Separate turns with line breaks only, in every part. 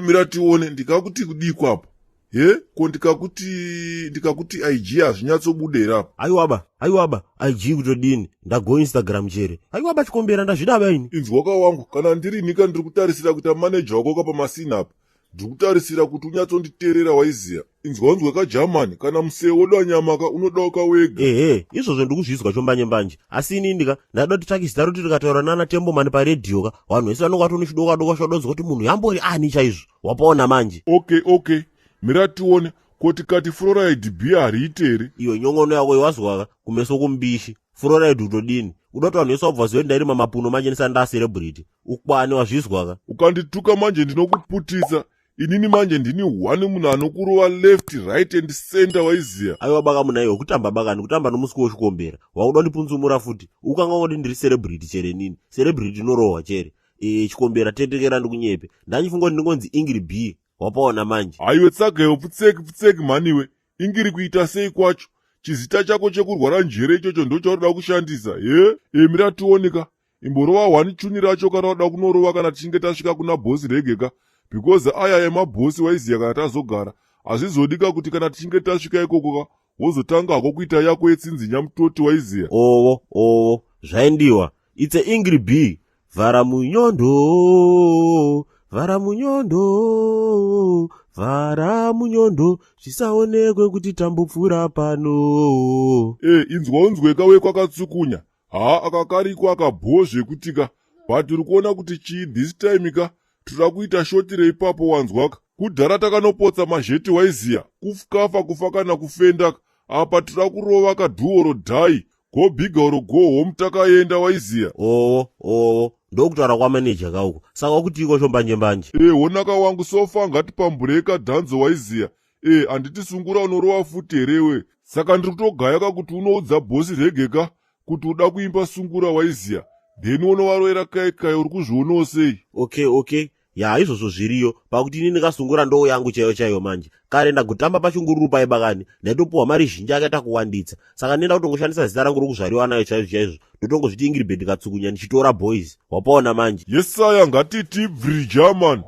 Mira tione, ndikakuti kudii kwapo? He, ko ndikakuti IG hazvinyatsobuda here apa?
Aiwaba, aiwaba, IG kutodini? Ndago Instagram chere. Aiwaba, chikombera, ndazvidaba ini.
Inzwaka wangu, kana ndiri nika ndiri kutarisira kuita maneja wako kapamasini apa. Ndiri kutarisira kuti unyatsonditeerera, waiziya. Inzwa unzwe kaJamani, kana musee woda nyama ka, unodawo kawega.
Ehe, izvozvo ndikuzvizwa chombanje mbanje, asi inini ka ndada kuti tsvake zita roti tikataura nana Tembomani paredhiyo ka, vanhu vese vanonga vatone chidoka doka chodonzwa kuti munhu yambori ani chaizvo. Wapaona manje?
Okay, mira tione. Ko tikati fluoride b hariite here?
Iyo nyongono yako iwazwaka kumeso kumbishi. Fluoride utodini? Uda kuti vanhu vese vabva zive ndairima mapuno manje ndisati ndacelebrity? Ukwane, wazvizwaka?
Ukandituka manje ndinokuputisa. Inini manje ndini one munhu anokurova left, right and center, waiziya.
Aiwa baka, muna iwe kutamba bakani, kutamba nomusiki wechikombera. Wakuda kundipunzumura futi? Ukanga kuti ndiri celebrity chere? Nini celebrity inorohwa chere. E, chikombera, tetekera, ndikunyepe. Ndandifunga kuti ndingonzi Ingiri B. Wapaona manje?
Aiwe, tsagayo, pfutseki pfutseki mhaniwe. Ingiri kuita sei kwacho? Chizita chako chekurwara njere ichocho ndochaunoda kushandisa he? Emira tioneka, imborova one tune racho kana uda kunorova kana tichinge tasvika kuna Bosi Regeka, because aya emabhosi, waiziya, kana tazogara hazvizodika kuti kana tichinge tasvika ikoko ka, wozotanga hako kuita yako yetsinzinya mutoti, waiziya.
Owo owo, zvaendiwa. It's a Ingri B. Vhara munyondo, vhara munyondo, vhara munyondo, zvisaonekwe kuti tambopfuura pano.
E, inzwa unzweka we kwakatsukunya. Haa, akakarikwa akabhoo zvekutika, but uri kuona kuti chii? This time ka toda kuita shot reipapo, wanzwaka? Kudhara takanopotsa mazheti, waiziya, kukafa kufa kana kufenda. Apa toda kurova kado or die, go big or go home, takaenda, waiziya.
Owo owo, ndokutaura kwamaneja kauko. Saka wakutiko chombanje mbanje?
E, honaka wangu, so far ngatipamburei kadhanzo, waiziya. E, handiti sungura unorova futi herewe? Saka ndiri kutogayaka kuti unoudza Bhosi Regeka kuti uda kuimba sungura, waiziya, then unovarovera kai kai. Uri kuzvionawo sei?
Okay, ya, izvozvo zviriyo pakuti inini kasungura ndoo yangu chaiyo chaiyo manje. Kare ndagotamba pachungururu paibakani, ndaitopuhwa mari zhinji akaita kuwanditsa. Saka ndinoda kutongoshandisa zita rangu rokuzvariwa nayo chaizvo chaizvo, ndotongozviti Ingiribed Katsukunya, ndichitora boys. Wapaona manje?
Yesaya, ngatiti bvri German.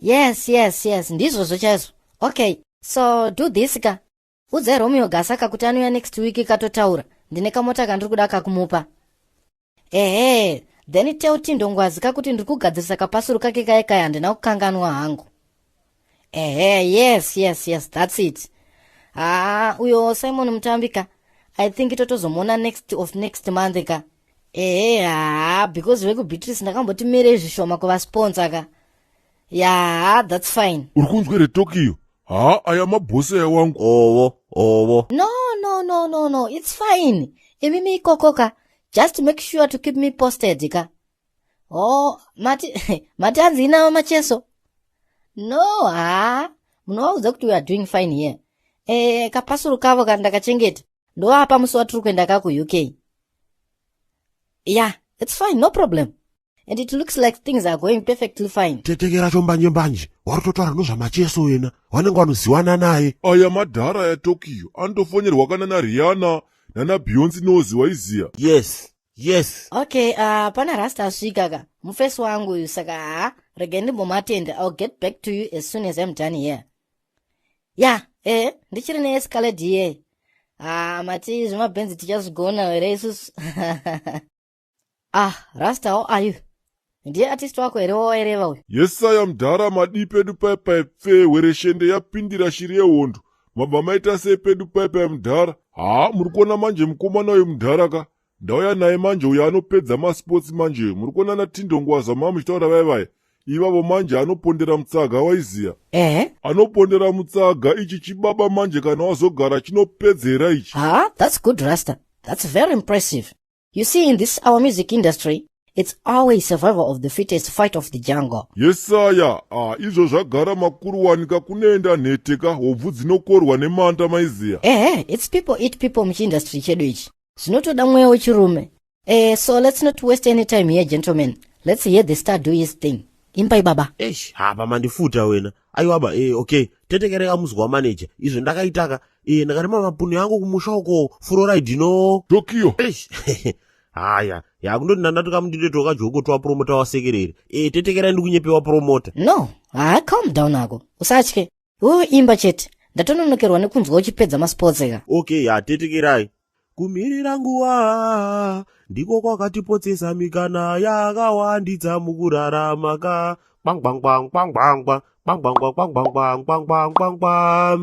Yes, ndizvozvo chaizvo. Okay, so do this ka, udzai Romeo Gasaka kuti anouya next week, katotaura. Ndine kamota kandiri kuda kakumupa. Ehe, then tell Tindongwazi kakuti ndiri kugadzirisa kapasuru kake kaye kaya, handina kukanganwa hangu. Ehe, yes, that's it. Haa, uyo Simon Mutambi ka, I think totozomuona next of next month ka. Ehe, haa, because vekuBeatrice ndakamboti mirei zvishoma kuvasponsor ka. Ya, that's fine.
Uri kunzwa here, Tokyo? Haa, aya mabhosi aya wangu.
Owo owo.
No, it's fine. Imimi ikoko ka, just make sure to keep me posted ka. Oh, mati hanzi inawo Macheso? No, ha, munovaudza kuti we are doing fine here. E, kapasuru kavo ka ndakachengeta, ndoapa musi watiri kuenda ka kuUK. Yeah, it's fine, no problem, and it looks like things are going perfectly fine.
Tetekera chombanje mbanje, wari kutotaura nozvaMacheso wena, vanenge vanoziwana naye.
Aya madhara yaTokyo anotofonyerwa kana naRihanna nana Beyonce nozi, waiziya.
Yes.
Okay, pana Rasta asvika ka, mufesi wangu uyu. Saka haa, regai ndimbomatenda. I'll get back to you as soon as I'm done here. Ya, eh, ndichiri neEscalade iye. Ha, mati zvemabhenzi tichazvigona here isusu? Ah, Rasta, how are you? Ndiye artist wako here wawaireva uyu?
Yesaya mudhara, madii pedu paipai pfee, wereshende yapindira shiri yehondo. Mabva maita sei pedu paipai mudhara? Haa, muri kuona manje mukomana uyu mudhara ka, ndauya naye manje. Uyo anopedza masports manje. Muri kuona natindongwaza ma muchitaura vai vaya ivavo manje, anopondera mutsaga, waiziya.
Ehe.
Anopondera mutsaga ichi chibaba manje, kana wazogara chinopedzera ichi.
Ha, that's good, Rasta. That's very impressive. You see, in this our music industry, it's always survival of the fittest, fight of the jungle.
Yesaya, ah, izvo zvagara makuru wanika kunoenda nhete ka, hobvu dzinokorwa nemanda, maiziya.
Ehe, it's people eat people muchiindustry chedu ichi. Zvinotoda mweya wechirume. So let's not waste any time here, gentlemen. Let's hear the star do his thing. Imbai baba.
Eish, hapa mandifuta wena. Aiwaba, okay, tetekereka muzwa manager. Izvo ndakaitaka, ndakarima mapunu yangu kumusha uko, fluoride no.
Tokyo.
Eish. Haya, yakundoti ndandatokamunditoita kajoko twapromota wasekerere. E, tetekerai ndikunyepewa promota.
No, ha, calm down ako, usatye. Iwewe imba chete, ndatononokerwa nekunzwa uchipedza masports ka.
Okay, ya, tetekerai. Kumirira nguva ndiko kwakatipotsesa mikana yakawanditsa mukurarama ka. Kwangwangwangwangwangwa kwangwangwa kwangwangwa kwangwangwangwa.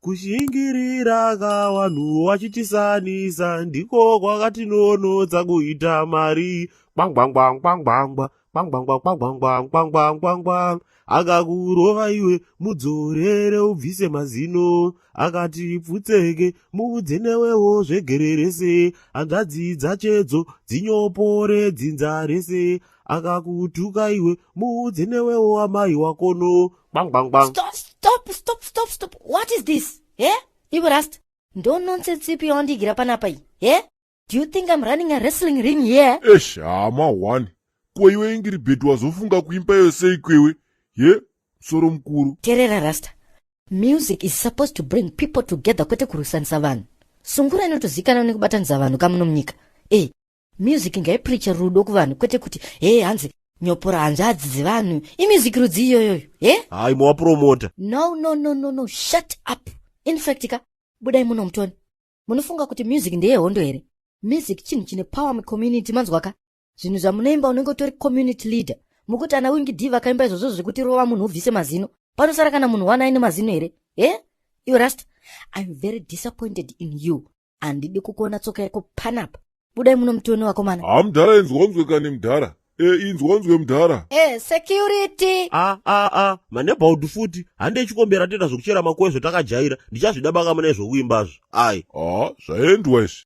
Kushingirira ka vanhu vachitisanisa ndiko kwakatinonotsa kuita mari. Kwangwangwangwangwangwa kwangwangwa kwangwangwa kwangwangwangwa. Akakurova iwe, mudzorere ubvise mazino. Akati pfutseke, muudze newewo zvegererese. Hanzvadzi dzachedzo dzinyopore dzinza rese. Akakutuka iwe, muudze newewo amai wakono. Kwangwangwa.
Stop, stop, stop, stop, stop. What is this? Eh? Iwe Rasta, ndo nonsense ipi yawandigira panapa iyi? Eh? Do you think I'm running a wrestling ring here?
Esh, hama 1, ko iwe Ingiribheti, wazofunga kuimba iyo sei kwewe? Ye, musoro mukuru.
Terera Rasta, music is supposed to bring people together, kwete kurwisanisa vanhu. Sungura inotozikanwa nekubatanidza vanhu kamuno munyika. E, music ngaipreacha rudo kuvanhu, kwete kuti he, hanzi nyopora hanzvadzi dzevanhu. Imusic rudzi iyoyoyo, he?
Hayi, mowapromota.
No, no, no, no, no, shut up. In fact ka, budai muno mutoni. Munofunga kuti music ndeyehondo here? Music chinhu chine power mucommunity, manzwaka? Zvinhu zvamunoimba, unenge utori community leader. Mukuti ana Wingi D vakaimba izvozvo zvekuti rova munhu ubvise mazino, panosara kana munhu wana aine mazino here? E, iwe Rasta, I'm very disappointed in you. Handidi kukuona tsoka yako panapa. Budai muno mutoni, wakomana.
Ha, mudhara, inzwanzwe kani mudhara. E, inzwanzwe mudhara.
E, security.
A a a, manebhaudhi futi. Handei chikombera, toita zvokuchera makuwa zvatakajaira. Ndichazvida bakamuna zvokuimbazvo, ai.
Ha, zvaendwa izvi.